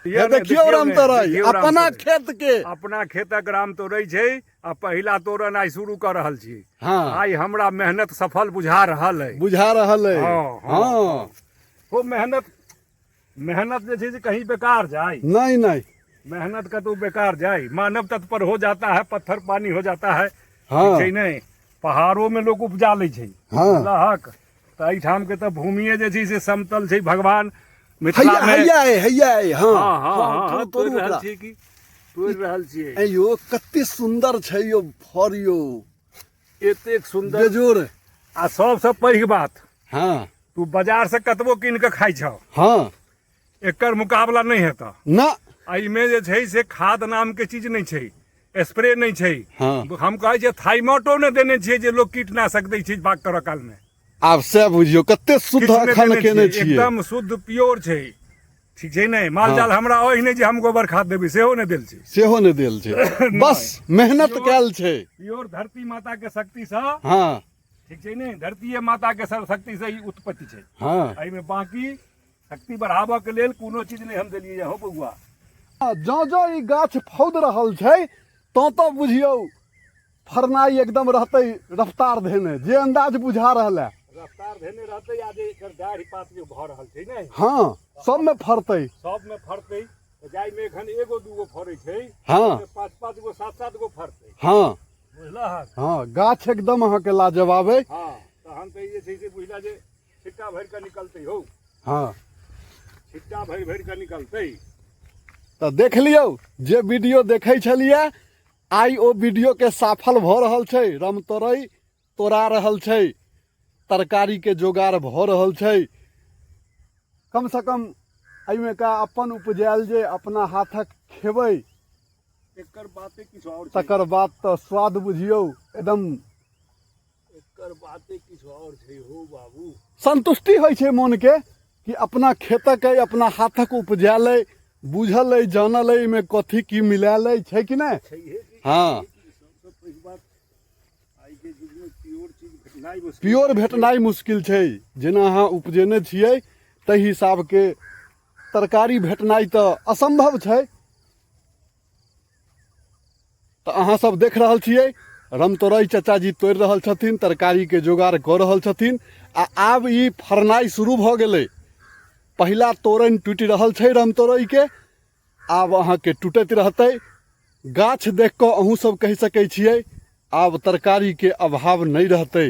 हे ने, देखियौ देखियौ ने, रामतोरई देखियौ अपना रामतोरई। खेत के अपना खेतक राम तोड़ै छै आ पहिला तोड़न आइ शुरू कऽ रहल छी। आइ हमरा मेहनत सफल बुझा रहल अइ। बुझा रहल अइ। हँ, हँ। हो, मेहनत मेहनत जे छै से कहीं बेकार जाय? नहि नहि। मेहनत कतौ बेकार जाय? मानव तत्पर हो जाता है, पत्थर पानी हो जाता है। छै नहि, पहाड़ो में लोग उपजा लै छै। लहक तऽ एहिठाम के तऽ भूमिये जे छै से समतल छै। भगवान मिथिला हैया मे हैया अइ, हैया अइ, हँ। हँ हँ हँ तोड़ू, हँ, तोड़ू तोड़ि रहल ओकरा। छियै की तोड़ि रहल छियै? ऐ यौ, कते सुन्दर छै यौ फर यौ। एतेक सुन्दर, बेजोड़। आ सबसँ पैघ बात, तू बाजार से कतबो कीन कऽ खाइ छह, एकर मुकाबला नहि हेतऽ। ना। एहिमे जे छै से खाद नाम के चीज नहि छै, स्प्रे नहि छै। हम कहै छियै, थाइमोटो नहि देने छियै जे लोक कीटनाशक दै छै बाग करऽ काल मे। आब से बुझियौ कते शुद्ध किछु नहि अखन देने केने छियै, छियै। एकदम शुद्ध प्योर छै। ठीक छै ने? माल जाल हमरा ओहि नहि जे हम गोबर खाद देबै, सेहो नहि देल छै। सेहो नहि देल छै, बस मेहनत कयल छै। प्योर धरती माता के शक्ति सँ। ठीक छै ने? धरतीये माता के शक्ति से ई उत्पत्ति छै। एहिमे बाकी शक्ति बढ़ाबऽ के लेल कोनो चीज नहि हम देलियै हो बौआ। जँ जँ ई गाछ फौद रहल छै तँ तऽ बुझियौ फरनाइ एकदम रहतै रफ्तार धेने, जे अंदाज बुझा रहल है। रफ्तार धेने रहतै आ जे एकर डाढ़ि पात जे भऽ रहल छै ने, हँ, सबमे फरतै। सबमे फरतै। तऽ जाहिमे एखन एगो दूगो फरै छै, ओहिमे 5 5 गो, 7 7 गो फरतै। बुझलहक? हँ, गाछ एकदम अहाँके लाजवाब अइ। हँ, तहन तऽ ई जे छै से बुझला जे छिट्टा भरि कऽ निकलतै हौ। छिट्टा भरि भरि कऽ निकलतै। तऽ देख लियौ, जे वीडियो देखै छलियै, आइ ओ वीडियो के सफल भऽ रहल छै। रमतोरई तोड़ा रहल छै, तरकारी के जोगाड़ भऽ रहल छै। कम से कम एहिमे का अपन उपजायल जे अपना हाथक खेबै, एकर बाते किछु आओर छै। तकर बाद तऽ स्वाद बुझियौ एकदम। एकर बाते किछु आओर छै हो बाबू। संतुष्टि होइ छै मोनके कि अपना खेतक अइ, अपना हाथक उपजायल अइ, बुझल अइ, जानल अइ एहिमे कथी की मिलायल अइ, छै कि नहि? छैहे कि। हँ। सबसँ पैघ बात, आइके युगमे प्योर चीज भेटनाइ मुश्किल। प्योर भेटनाइ मुश्किल छै। जेना अहाँ उपजेने छियै ताहि हिसाबके तरकारी भेटनाइ तऽ असम्भव छै। तऽ अहाँ सब देख रहल छियै, रमतोरई चाचाजी तोड़ि रहल छथिन, तरकारीके जोगाड़ कऽ रहल छथिन आ आब ई फरनाइ शुरू भऽ गेलै। पहिला तोरनि टूटि रहल छै रमतोरईके, आब अहाँके टूटैत रहतै। गाछ देख कऽ अहूँ सब कहि सकै छियै, आब तरकारीके अभाव नहि रहतै।